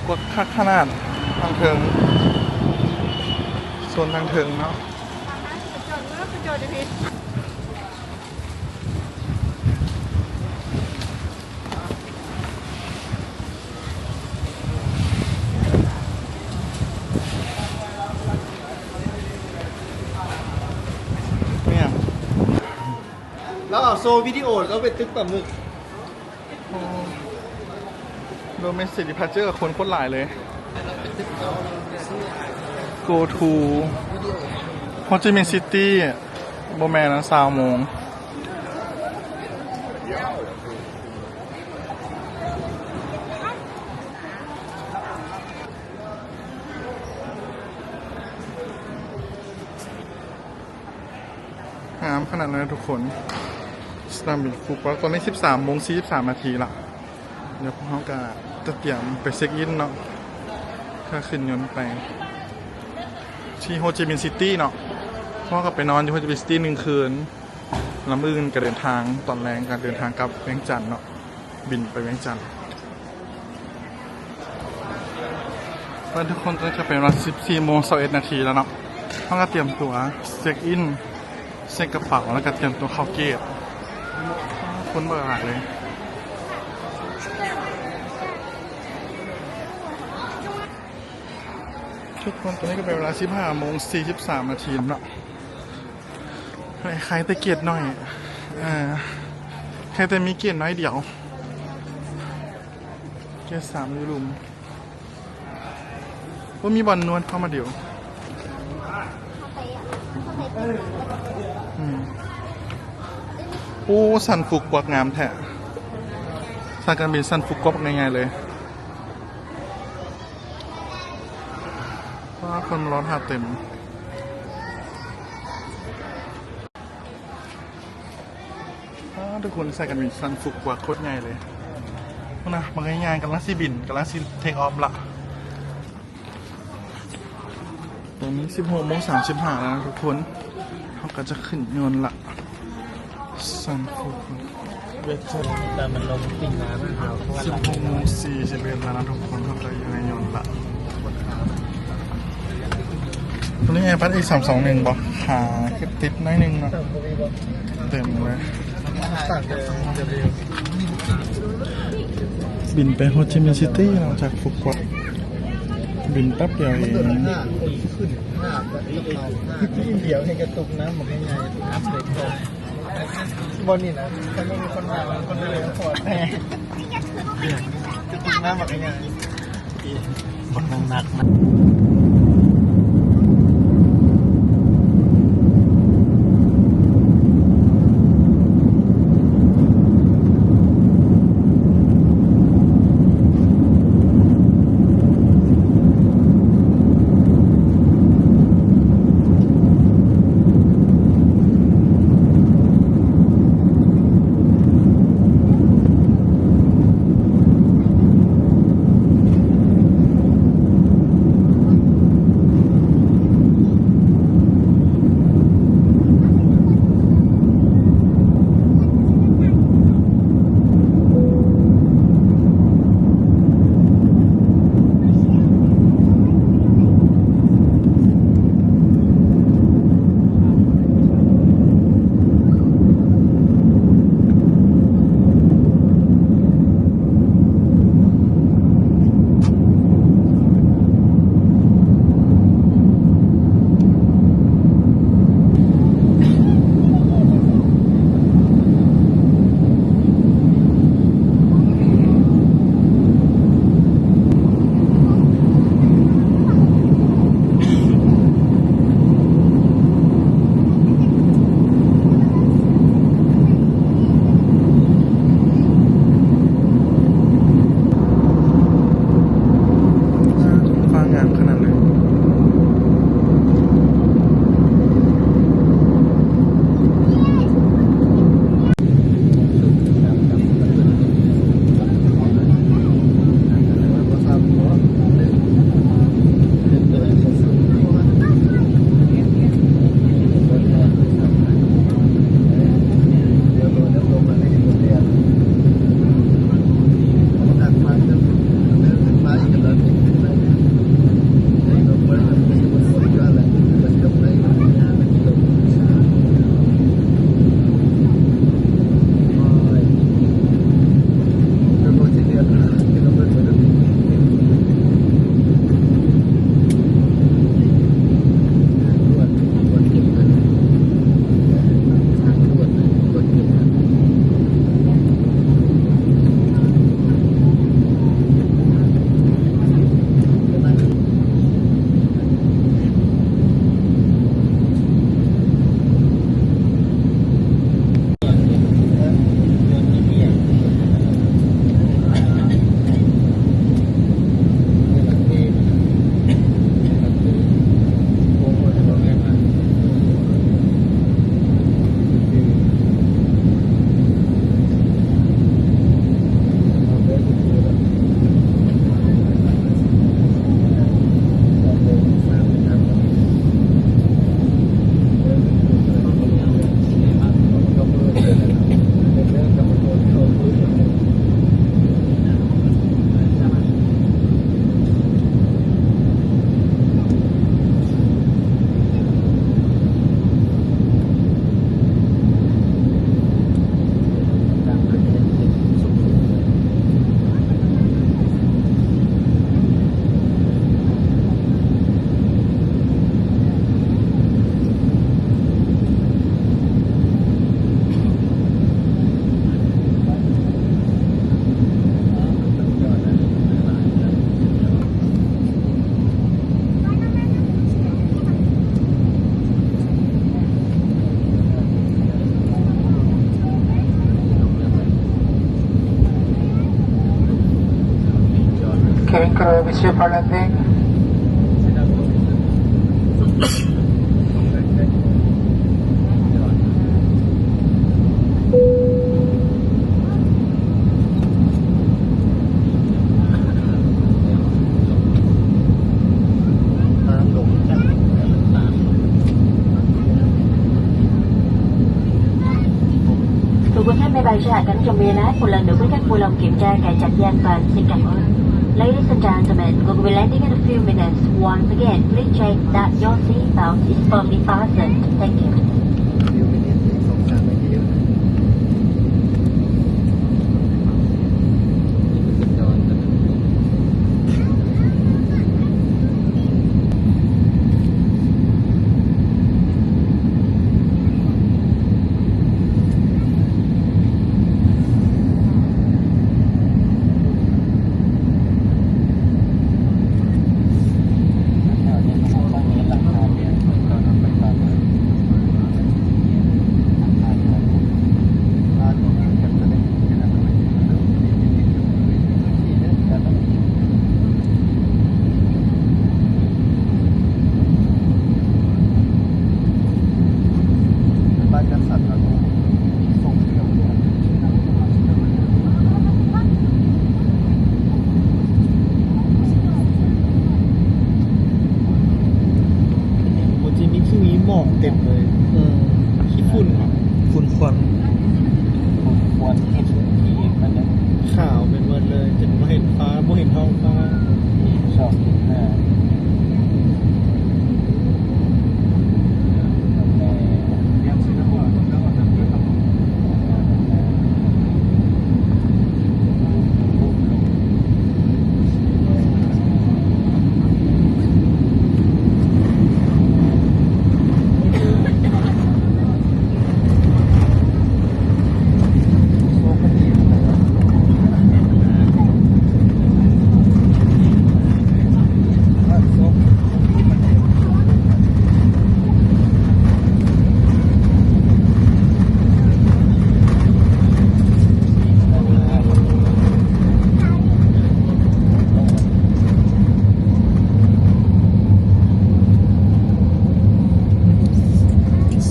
ກວດຄັກຂະໜາດ ທາງເທິງ ໂຊນທາງເທິງເນາະ. ແມ່ນ ລາວເອົາໂຊວິດີໂອ ແລ້ວໄປຕຶກປາໝຶກ. ໂອ້ ໂດເມສຕິກດີພາເຈີ ຄົນໂຄດຫຼາຍເລີຍ. Go to Ho Chi Minh City ບໍ່ແມ່ນ ຊາວໂມງ. ງາມຂະໜາດນັ້ນທຸກຄົນ. ສະໜາມບິນຟຸກວັກ ຕອນນີ້ສິບສາມໂມງສີ່ສິບສາມນາທີລະ. ດຽວພວກເຮົາກະຈະຕຽມໄປເຊັກອິນເນາະ ເພື່ອຂຶ້ນຍົນໄປທີ່ໂຮຈິມິນຊິຕີ້ເນາະ. ເຮົາກະໄປນອນຢູ່ໂຮຈິມິນຊິຕີ້ໜຶ່ງຄືນ. ລຳອື່ນກະເດີນທາງ ຕອນແລງກະເດີນທາງກັບວຽງຈັນເນາະ. ບິນໄປວຽງຈັນ. ເພື່ອນທຸກຄົນ ຕອນນີ້ກະເປັນເວລາສິບສີ່ໂມງຊາວເອັດນາທີແລ້ວເນາະ. ເຮົາກະຕຽມຕົວເຊັກອິນ ເຊັກກະເປົາ ແລ້ວກະຕຽມຕົວເຂົ້າເກດ. ຄົນບັກຫຼາຍເລີຍທຸກຄົນ. ຕອນນີ້ກະເປັນເວລາສິບຫ້າໂມງສີ່ສິບສາມນາທີເນາະ. ໃຜແຕ່ເກດໜ້ອຍ ເອີ ໃຜແຕ່ມີເກດໜ້ອຍດຽວ. ເກດສາມຢູ່ລຸ່ມ. ບໍ່ມີບ່ອນນວດເຂົ້າມາດຽວ. ອືມ. ໂອ້ ຊັນຟຸກກວັກງາມແທ້. ສາຍການບິນຊັນຟຸກກວັກໃຫຍ່ໆເລີຍ. ວ້າ ຄົນມາລໍຖ້າເຕັມ. ອ້າ ທຸກຄົນ ສາຍການບິນຊັນຟຸກກວັກໂຄດໃຫຍ່ເລີຍ. ພຸ້ນນະ ບັກໃຫຍ່ໆກຳລັງຊິບິນ ກຳລັງຊິເທກອອຟລະ. ຕອນນີ້ສິບຫົກໂມງສາມສິບຫ້າແລ້ວນະທຸກຄົນ. ເຮົາກະຈະຂຶ້ນຍົນລະ. ຊັນຟຸກ ເວັດເຈັດ ແຕ່ມັນລົງຕິ່ງນ້ຳ ສິບຫົກໂມງສີ່ສິບເອັດແລ້ວນະທຸກຄົນ. ເຮົາກະຢູ່ໃນຍົນລະ. ຕົວນີ້ແອຣ໌ບັດອີສາມສອງໜຶ່ງບໍ່? ຂາຕິດໜ້ອຍໜຶ່ງເນາະ. ເຕັມເລີຍ. ບິນໄປໂຮຈິມິນຊິຕີ້ເນາະ ຈາກຟຸກກວັກ. ບິນແປັບດຽວເອງ. ດຽວໃຫ້ກະຕຸກນ້ຳ ບໍ່ໃຫ້ໃຫຍ່. ບໍ່ນີ້ນະ ຄັນບໍ່ມີຄົນມາ ຄົນເດີນປອດແທ້. ກະຕຸກນ້ຳບັກໃຫຍ່. ບັກໜັກໆນະ. Monsieur Palatin. 各位乘客，请勿要kiểm tra các chạm dừng và xin cảm ơn. Ladies and gentlemen, we'll be landing in a few minutes. Once again, please check that your seat belt is firmly fastened. Thank you. ມັນຊິມີຄືມີໝອກເຕັມເລີຍ. ອືມ ຂີ້ຝຸ່ນເນາະ ຝຸ່ນຄວັນ ຝຸ່ນຄວັນເຮັດໃຫ້ມັນຂາວໄປໝົດເລີຍ ຈົນບໍ່ເຫັນຟ້າ ບໍ່ເຫັນທ້ອງຟ້າ.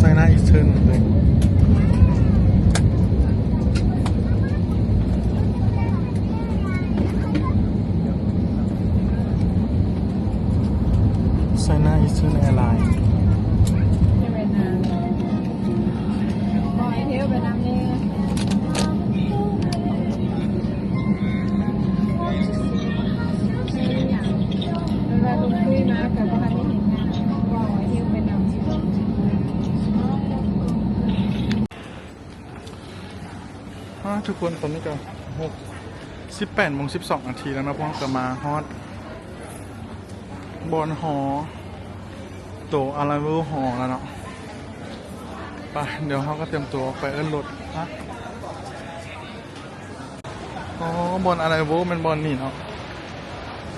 China Eastern. China Eastern Airline. ອາ ທຸກຄົນ ຕອນນີ້ກໍຫົກ ສິບແປດໂມງສິບສອງນາທີແລ້ວເນາະ ພວກເຮົາກໍມາຮອດບ່ອນຫໍ ໂຕ Arrival Hall ແລ້ວເນາະ. ໄປ ດຽວເຮົາກໍຕຽມຕົວໄປເອີ້ນລົດ. ຮະ ອໍ ບ່ອນ Arrival ແມ່ນບ່ອນນີ້ເນາະ.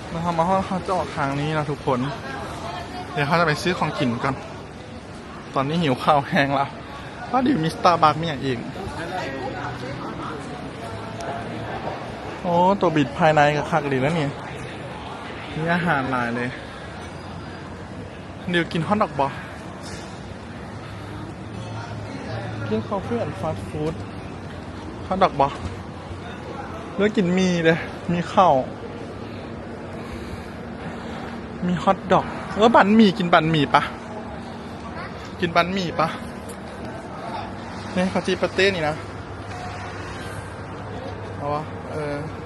ແລ້ວເຮົາມາຮອດ ເຮົາຈະອອກທາງນີ້ເນາະທຸກຄົນ. ດຽວເຮົາຈະໄປຊື້ຂອງກິນກ່ອນ. ຕອນນີ້ຫິວເຂົ້າແຮງລະ. ປ້າ ດີ ມີ Starbucks ມີຫຍັງອີກ? ໂອ້ ໂຕບິດພາຍໃນກໍຄັກດີແລ້ວນີ້ ມີອາຫານຫຼາຍເລີຍ. ດິວກິນຮອດດອກບໍ່? ກິນ coffee and fast food ຮອດດອກບໍ່? ຫຼືກິນໝີ່ເດ້ ມີເຂົ້າ ມີຮອດດອກ. ເອີ ບັນໝີ່ ກິນບັນໝີ່ປະ ກິນບັນໝີ່ປະ. ນີ້ເຂົ້າຈີ່ປາເຕ້ນີ້ນະ ເອົາບໍ່? ເອີ.